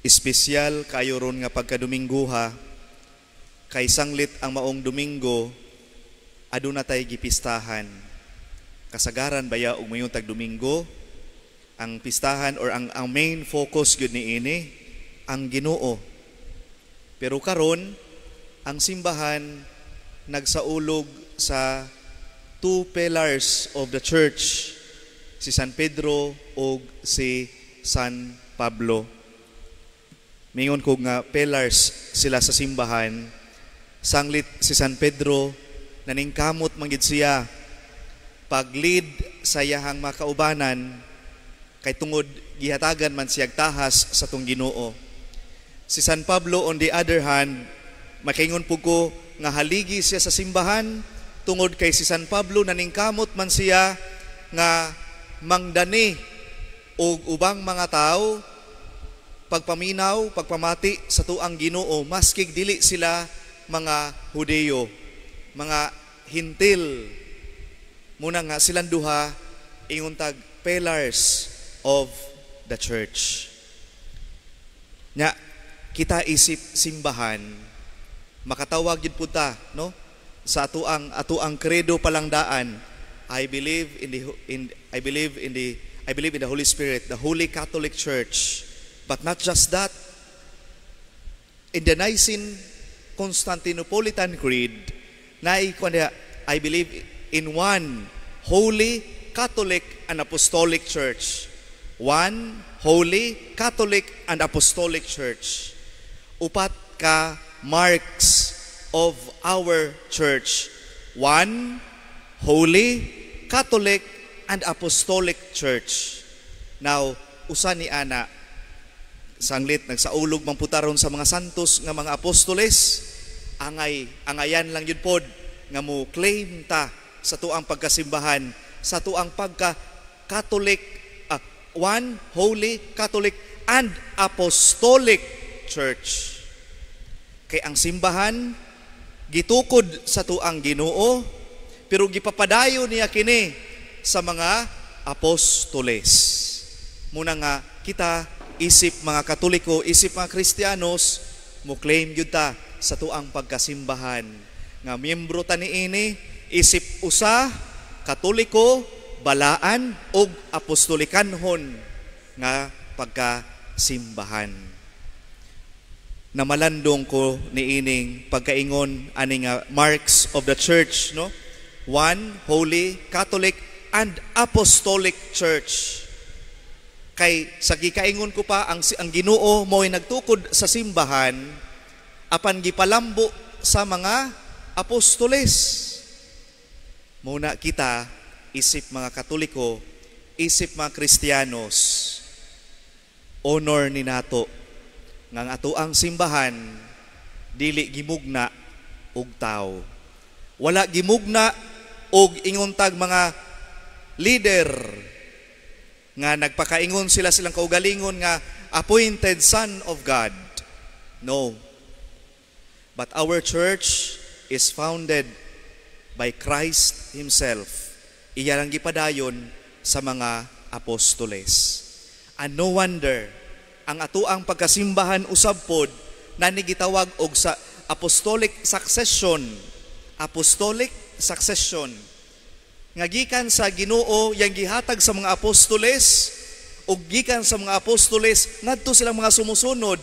Espesyal kayo ron nga pagkadumingguha kay sanglit ang maong Domingo aduna tay gipistahan. Kasagaran baya og moingon tag Domingo, ang pistahan or ang main focus gyud niini ang Ginoo. Pero karon ang simbahan nagsaulog sa two pillars of the church, si San Pedro ug si San Pablo. Mingon ko nga pillars sila sa simbahan. Sanglit si San Pedro naningkamot man gid siya pag-lead sa iyahang mga kaubanan kay tungod gihatagan man siyag tahas sa atong Ginoo. Si San Pablo, on the other hand, makaingon pud ko nga haligi siya sa simbahan tungod kay si San Pablo naningkamot man siya nga mangdani og ubang mga tao pagpaminaw, pagpamati sa tuang Ginoo maskig dili sila mga Hudeyo, mga Hentil. Muna nga silang duha ingon tag pillars of the church. Nya kita isip simbahan, makatawag gyud pud ta, no, sa atuang credo palang daan, I believe in the Holy Spirit, the Holy Catholic Church. But not just that, in the Nicene Constantinopolitan Creed naay kuan, "I believe in one holy, Catholic and Apostolic Church." One holy, Catholic and Apostolic Church. Upat ka marks of our church. One holy, Catholic and Apostolic Church. Now, usa ni ana, sanglit nagsaulog man pud ta ron sa mga santos nga mga apostoles, angay angayan lang yun pod nga mo claim ta sa tuang pagkasimbahan, sa tuang pagka Catholic, one holy, Catholic and Apostolic Church. Kay ang simbahan gitukod sa tuang Ginoo, pero gipapadayon niya kini sa mga apostoles. Muna nga kita isip mga Katoliko, isip mga Kristiyanos, mo claim gyud ta sa tuang pagkasimbahan nga miyembro ta niini isip usa Katoliko, balaan ug apostolikanhon nga pagkasimbahan. Namalandong ko niining pagkaingon ani nga marks of the church, no, one holy, Catholic and Apostolic Church, kay sa gikaingon ko pa, ang Ginoo mo'y nagtukod sa simbahan apan gipalambo sa mga apostoles. Muna kita isip mga Katoliko, isip mga Kristiyanos, honor ni nato nga ang atoang simbahan dili gimugna og tao. Wala gimugna og ingon tag mga leader nga nagpakaingon sila silang kaugalingon nga appointed son of God. No. But our church is founded by Christ Himself. Iya lang gipadayon sa mga apostoles. And no wonder, ang atuang pagkasimbahan usab pod na gitawag og sa apostolic succession. Apostolic succession. Nga gikan sa Ginoo yang gihatag sa mga apostoles ug gikan sa mga apostoles ngadto silang mga sumusunod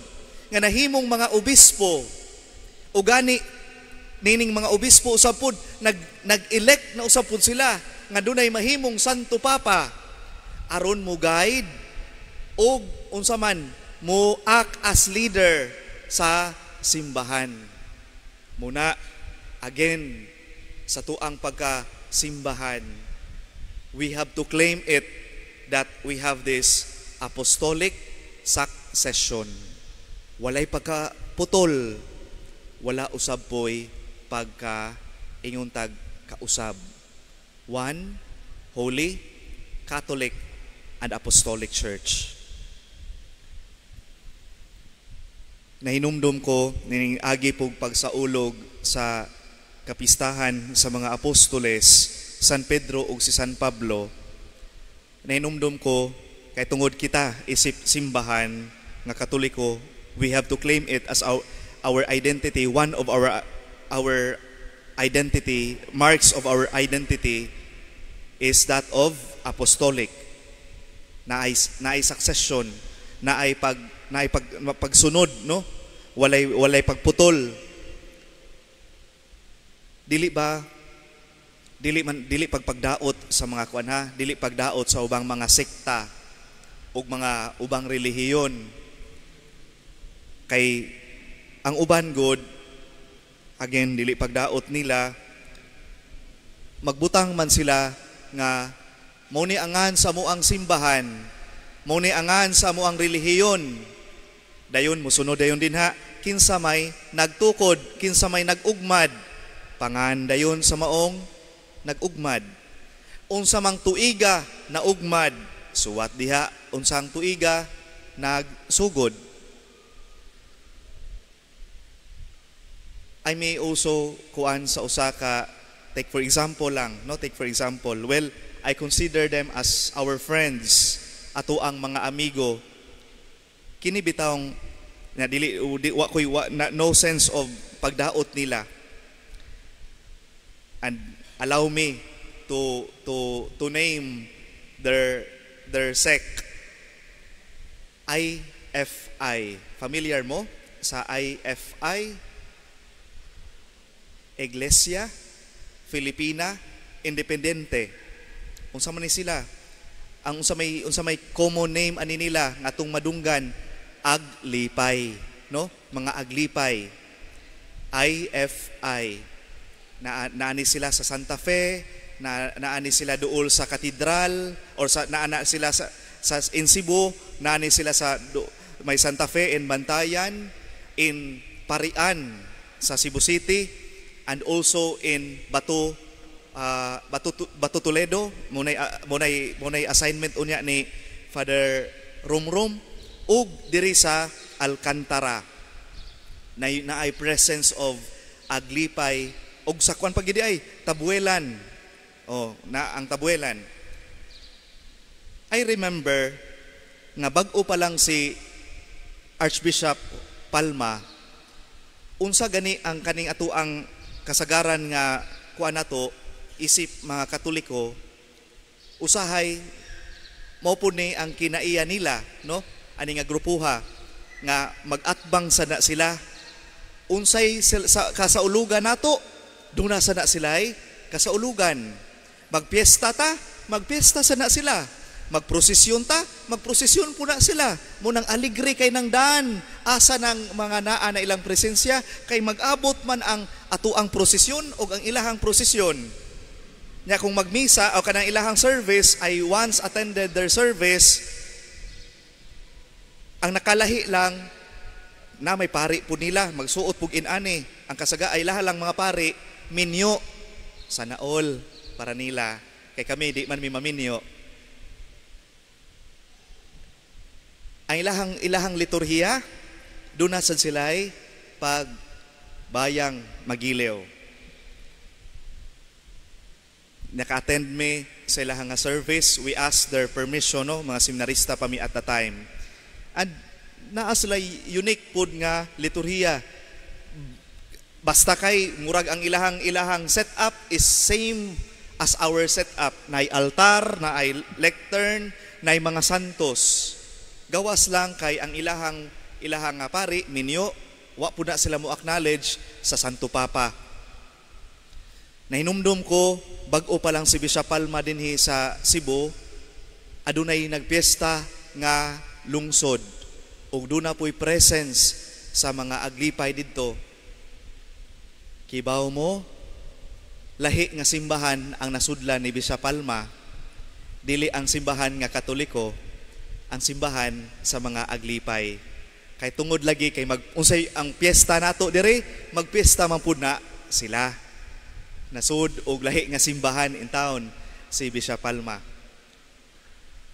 nga nahimong mga obispo. Ug gani nining mga obispo usab pod nag-elect na usab pod sila nga dunay mahimong Santo Papa aron mo guide og unsa man mo act as leader sa simbahan. Muna again, sa tuang pagkasimbahan, we have to claim it that we have this apostolic succession. Walay pagkaputol, wala usab poy pagka ingon tag kausab. One holy, Catholic and Apostolic Church. Nahinumdum ko nining agi pog pagsaulog sa kapistahan sa mga apostoles, San Pedro ug si San Pablo. Nahinumdum ko kay tungod kita isip simbahan, nga Katoliko, we have to claim it as our identity. One of our identity, marks of our identity is that of apostolic. Naay succession, naay pagsunod, no? Walay pagputol. Dili ba, dili man, dili pagpagdaot sa mga kuan ha, dili pagdaot sa ubang mga sekta ug mga ubang relihiyon, kay ang uban god, again, dili pagdaot nila, magbutang man sila nga mao ni angan sa amoang simbahan, mao ni angan sa amoang relihiyon. Dayon musunod dayon dinha, kinsa may nagtukod, kinsa may nag-ugmad, pangan dayon sa maong nag-ugmad. Unsa mang tuiga na ugmad, suwat diha unsang tuiga nagsugod. I may also kuan sa usa ka, take for example lang, no? Take for example, well, I consider them as our friends, ato ang mga amigo. Kini bitawng na dili di, wa koy wa, na, no sense of pagdaot nila. And allow me to name their sect, IFI. Familiar mo sa IFI? Iglesia Filipina Independiente. Unsa man ni sila? Ang unsa may common name ani nila nga atong madunggan, Aglipay, no? Mga Aglipay. IFI. Na naani sila sa Santa Fe, na naani sila duol sa katedral or sa naana sila sa in Cebu, naani sila sa may Santa Fe in Bantayan, in Parian sa Cebu City, and also in Bato Toledo. Munay assignment unya ni Father Romrom, ug diri sa Alcantara na naay presence of Aglipay, ug sa kuan pa gid ay Tabuelan. Oh, na ang Tabuelan. I remember nga bag-o pa lang si Archbishop Palma, unsa gani ang kaning atuang kasagaran nga kuan nato isip mga Katoliko, usahay mao pud ni ang kinaiya nila, no? Ani nga grupuha nga mag-atbang sana sila, unsay sa kasaulugan nato, duna sana sila'y kasaulugan. Magpiesta ta, magpiesta sana sila. Magprosesyon ta, magprosesyon po na sila. Munang aligre kay nang daan, asa ng mga naa na ilang presensya, kay mag-abot man ang atuang prosesyon o ang ilahang prosesyon. Nya kung magmisa o kanang ilahang service, I once attended their service, ang nakalahi lang, na may pari po nila, magsuot pug inani. Ang kasaga ay laha lang mga pari, minyo, sana all para nila. Kay kami, di man mi maminyo. Ang ilahang liturhiya, doon na sad sila'y pag bayang magiliw. Naka-attend mi sa ilahang nga service. We asked their permission, no? Mga seminarista pa mi at the time. And naa sila unique pod nga liturhiya. Basta kay murag ang ilahang setup is same as our setup. Naay altar, naay lectern, naay mga santos. Gawas lang kay ang ilahang nga pari minyo, wa pud na sila mo acknowledge sa Santo Papa. Nahinumdum ko, bag-o pa lang si Bishop Palma dinhi sa Cebu, adunay nagpiesta nga lungsod ug duna po'y presence sa mga Aglipay didto. Kibaw mo, lahi nga simbahan ang nasudlan ni Bishop Palma, dili ang simbahan nga Katoliko, ang simbahan sa mga Aglipay. Kay tungod lagi kay mag unsay ang piyesta nato dire, magpiesta man pud na sila. Nasud og lahi nga simbahan in town si Bishop Palma.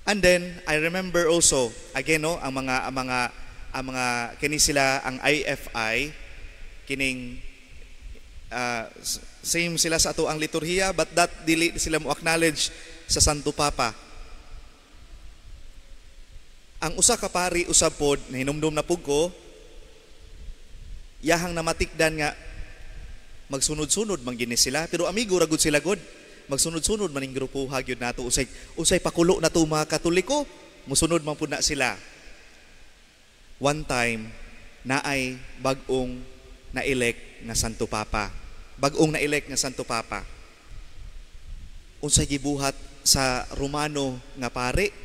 And then I remember also again, no, ang mga kini sila, ang IFI, kining same sila sa ato ang liturhiya, but that dili sila mo acknowledge sa Santo Papa. Ang usa ka pari usab pod, nahinumdum na pud ko, yahang namatikdan nga magsunod-sunod man gini sila, pero amigo ra gud sila gud. Magsunod-sunod man ning grupo gyud nato, unsay unsay pakulo nato mga Katoliko, musunod man pud na sila. One time, naay bag-ong na-elect nga Santo Papa. Bag-ong na-elect nga Santo Papa. Unsay gibuhat sa Romano nga pari?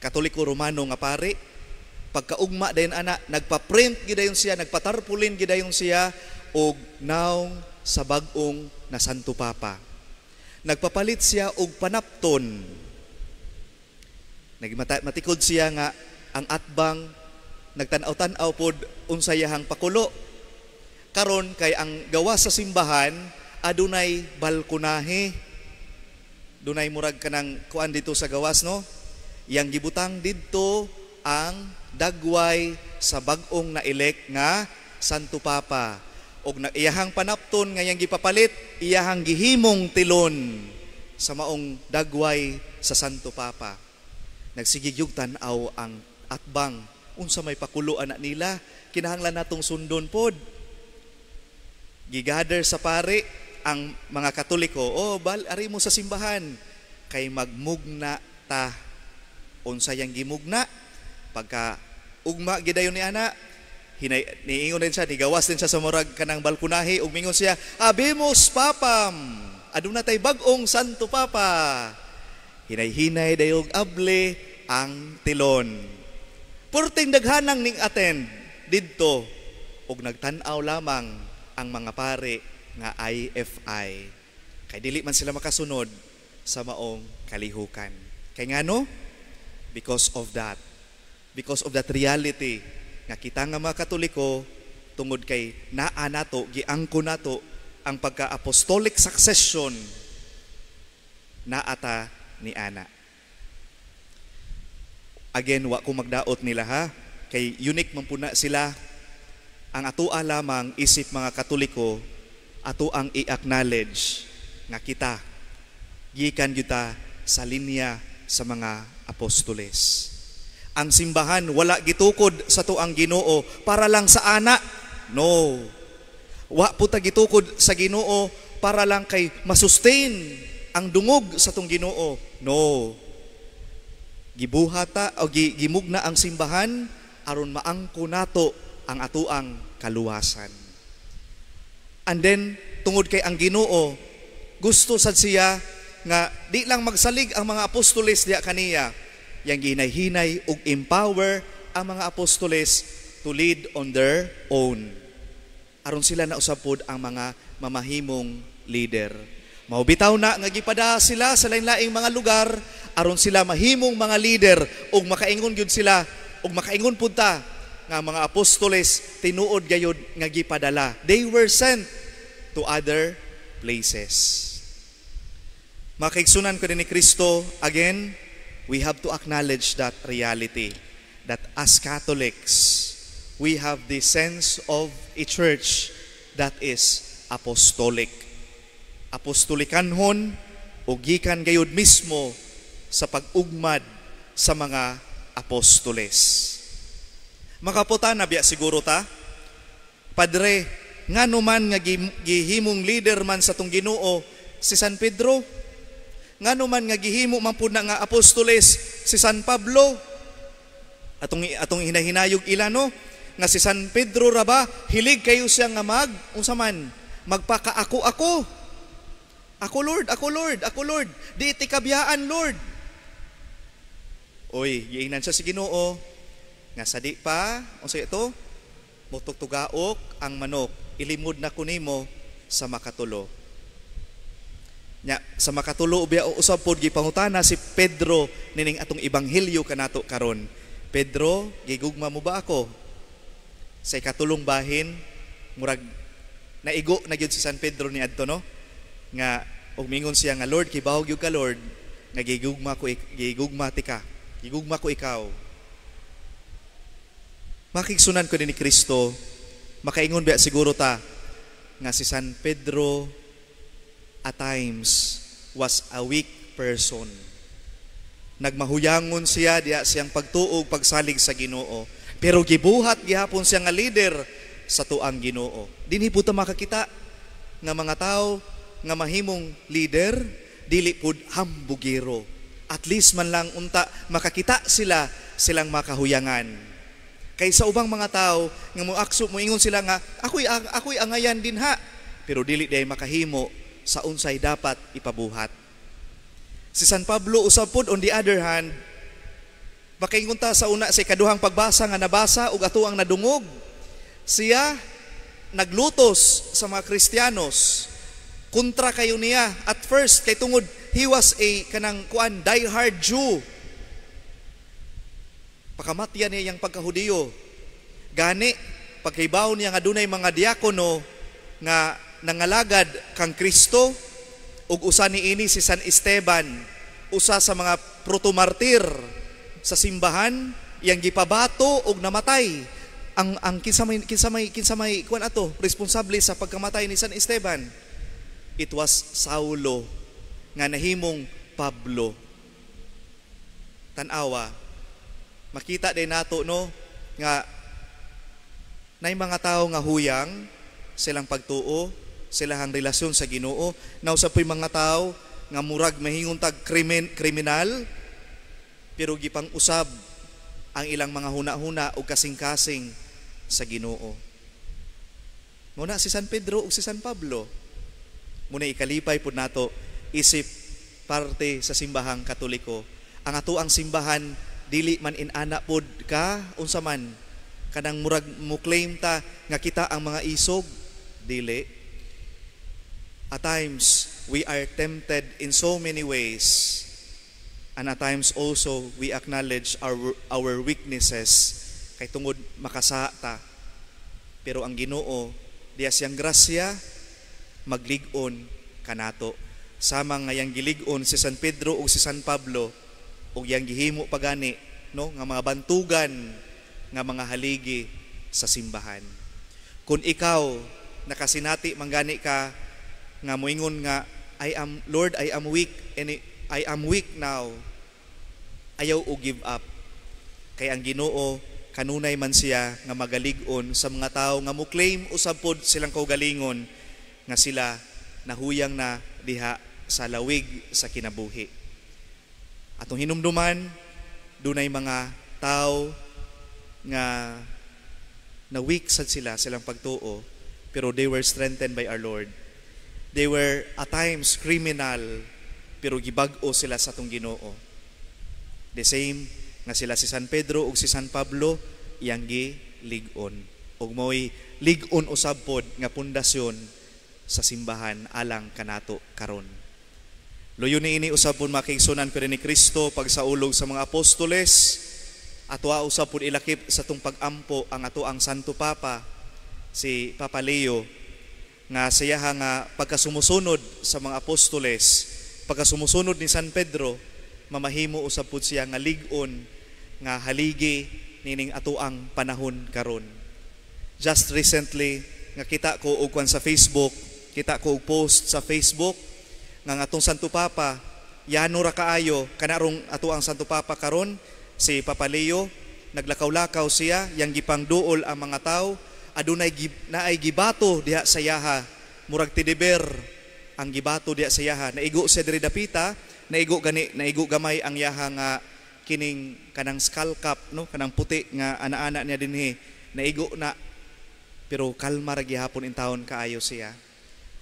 Katoliko Romano nga pari, pagkaugma dayon ana, nagpa-print gidayon siya, nagpatarpulin gidayon siya og nawong sa bag-ong na Santo Papa. Nagpapalit siya og panapton. Nagmata, matikod siya nga ang atbang nagtan-aw-tan-aw pod unsay iyahang pakulo. Karon kay ang gawas sa simbahan adunay balkonahe. Dunay murag kanang kuan dito sa gawas, no? Yang gibutang didto ang dagway sa bag-ong na-elect nga Santo Papa. Og na iyahang panapton nga iyang gipapalit, iyahang gihimong tilon sa maong dagway sa Santo Papa. Nagsigig tan-aw ang atbang, unsa may pakulo ana nila, kinahanglan natong sundon pod. Gigather sa pare ang mga Katoliko, "Oh, bal ari mo sa simbahan kay magmugna ta." Unsa yang gimugna? Pagka ugma gidayon ni ana, hinay niingon din siya, nigawas din siya sa murag kanang balkonahe ug mingon siya, "Habemus Papam." Aduna tay bag-ong Santo Papa. Hinay-hinay dayog able ang tilon. Purting daghanang ning attend didto ug nagtan-aw lamang ang mga pare nga IFI. Kay dili man sila makasunod sa maong kalihukan. Kay ngano? Because of that. Because of that reality nga kita nga mga Katoliko, tungod kay naa nato, giangko nato ang pagka-apostolic succession, naata ni ana. Again, wa ko magdaot nila ha, kay unique man pud na sila. Ang atoa lamang isip mga Katoliko, ato ang i-acknowledge nga kita gikan gyud sa linya sa mga apostoles. Ang simbahan wala gitukod sa atoang Ginoo para lang sa ana. No. Wa po ta gitukod sa Ginoo para lang kay masustain ang dungog sa atong Ginoo. No. Gibuhata o gimugna ang simbahan aron maangko nato ang atoang kaluwasan. And then tungod kay ang Ginoo gusto sad siya nga di lang magsalig ang mga apostoles diya kaniya, yang ginay-hinay ug empower ang mga apostoles to lead on their own. Aron sila na usab pod ang mga mamahimong leader. Mao bitaw na nga gipada sila sa lain-laing mga lugar aron sila mahimong mga leader ug makaingon gyud sila ug makaingon pud ta nga mga apostoles tinuod gayud nga gipadala. They were sent to other places. Mga kaigsunan ko din ni Kristo, again, we have to acknowledge that reality that as Catholics, we have the sense of a church that is apostolic. Apostolikanhon o gikan gayud mismo sa pag-ugmad sa mga apostoles. Makaputa na biya siguro ta? "Padre, ngano man nga gihimong leader man sa tong Ginoo si San Pedro? Ngano man nga gihimo man pud na nga apostoles si San Pablo?" Atong hinahinayog ila, no, nga si San Pedro ra ba, hilig kayo siya nga mag unsa man, magpakaako-ako. "Ako Lord, ako Lord, ako Lord. Di ti kabiyaan, Lord." Oy, giingnan siya si Ginoo nga sa di pa unsa ito mutugtugaok ang manok, ilimod na kunimo sa makatulo. Nya sa makatulo biya usab pod gipangutana si Pedro nining atong ebanghelyo kanato karon. "Pedro, gigugma mo ba ako?" Sa ikatulong bahin, murag naigo na gyud si San Pedro ni adto, no, nga ug mingon siya nga, "Lord, kibaw gyud ka, Lord, nga gigugma ko, gigugma ti ka. Gigugma ko ikaw." Makigsunan ko din ni Kristo, makaingon ba siguro ta nga si San Pedro at times was a weak person? Nagmahuyangon siya diha siyang pagtuo ug pagsalig sa Ginoo. Pero gibuhat gihapon siya nga leader sa tuang Ginoo. Dinhi pud ta makakita nga mga tao nga mahimong leader dili pud hambugiro. At least man lang unta makakita sila silang makahuyangan. Kay sa ubang mga tao nga moakso, moingon sila nga ako'y angayan dinha, pero dili diay makahimo sa unsay dapat ipabuhat. Si San Pablo usab pod, on the other hand, makaingon ta sa una, sa ikaduhang pagbasa nga nabasa ug ato ang nadungog. Siya naglutos sa mga Kristiyanos, kontra kayo niya at first kay tungod he was a kanang kuan, diehard Jew. Pakamatya niya yang pagkahudiyo. Gani pagkahibaw niya nga dunay mga diakono nga nangalagad kang Kristo ug usa niini si San Esteban, usa sa mga protomartir sa simbahan, iyang gipabato og namatay. Ang kinsa may kuan ato responsable sa pagkamatay ni San Esteban? It was Saulo nga nahimong Pablo. Tan-awa, makita din nato, no, nga nay mga tao nga huyang silang pagtuo, silahang relasyon sa Ginoo. Naa usab po'y mga tao nga murag mahingon tag kriminal, pero gipang-usab ang ilang mga huna-huna o kasing-kasing sa Ginoo. Muna si San Pedro ug si San Pablo. Muna ikalipay pud nato isip parte sa Simbahang Katoliko. Ang ato ang simbahan dili man inana pod ka unsa man kanang murag mo claim ta nga kita ang mga isog, dili. At times we are tempted in so many ways, and at times also we acknowledge our weaknesses kay tungod makasata, pero ang Ginoo diya siyang grasya maglig-on kanato sama nga yang gilig-on si San Pedro ug si San Pablo ug yang gihimo pagani, no, nga mga bantugan nga mga haligi sa simbahan. Kung ikaw nakasinati manggani ka nga moingon nga "I am, Lord, I am weak and I am weak now," ayaw o give up. Kay ang Ginoo kanunay man siya nga magalig-on sa mga tao nga mo claim usab pod silang kaugalingon nga sila nahuyang na diha sa lawig sa kinabuhi. Atong hinumduman, dunay mga tao nga na weak sad sila silang pagtuo, pero they were strengthened by our Lord. They were at times criminal, pero gibag-o sila sa atong Ginoo. The same nga sila si San Pedro ug si San Pablo iyang gilig-on. Ug mo'y lig-on usab pod nga pundasyon sa simbahan alang kanato karon. Luyo niini usab pod, mga kaigsunan pero ni Kristo, pagsaulog sa mga apostoles, atoa usab pod ilakip sa tong pag-ampo ang ato ang Santo Papa, si Papa Leo, nga siya nga pagkasumusunod sa mga apostoles, pagkasumusunod ni San Pedro, mamahimo usab pud siya nga lig-on nga haligi nining atoang panahon karon. Just recently nga kita ko og kwan sa Facebook, kita ko og post sa Facebook nga ang atong Santo Papa yano ra kaayo kanarong ato ang Santo Papa karon, si Papa Leo, naglakaw-lakaw siya, yang gipangduol ang mga tao, adunay naay gibato diha sa yaha, murag teddy bear ang gibato diha sa yaha. Naigo siya diri dapita, naigo gani, naigo gamay ang yaha nga kining kanang skull cap, no, kanang puti nga ana-ana niya dinhi, naigo na, pero kalma ra gihapon intawon kaayo siya.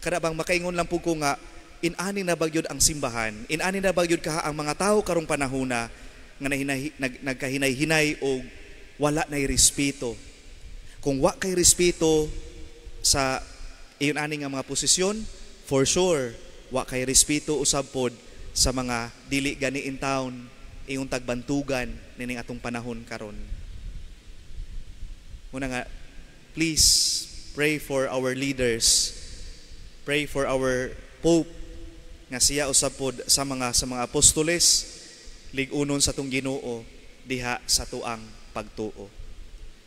Kada bang makaingon lang pud ko nga inani na bagyod ang simbahan, inani na bagyod kaha ang mga tao karong panahona nga nagkahinay-hinay o wala nay respeto. Kung wa kay respeto sa iyon ani nga mga posisyon, for sure wa kay respeto usab pod sa mga dili gani in town iyong tagbantugan nining atong panahon karon. Muna nga, please pray for our leaders. Pray for our Pope nga siya usab pod sa mga apostoles, lig-unon sa tong Ginoo diha sa tuang pagtuo.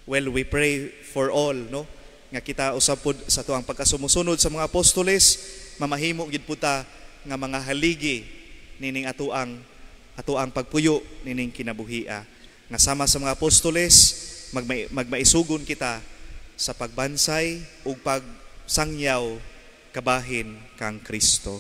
Well, we pray for all, no, nga kita usab pod sa tuang pagkasumusunod sa mga apostoles, mamahimo gid pud ta nga mga haligi nining atuang ato ang pagpuyo nining kinabuhia nga sama sa mga apostoles, magmaisugon kita sa pagbansay ug pagsangyaw kabahin kang Kristo.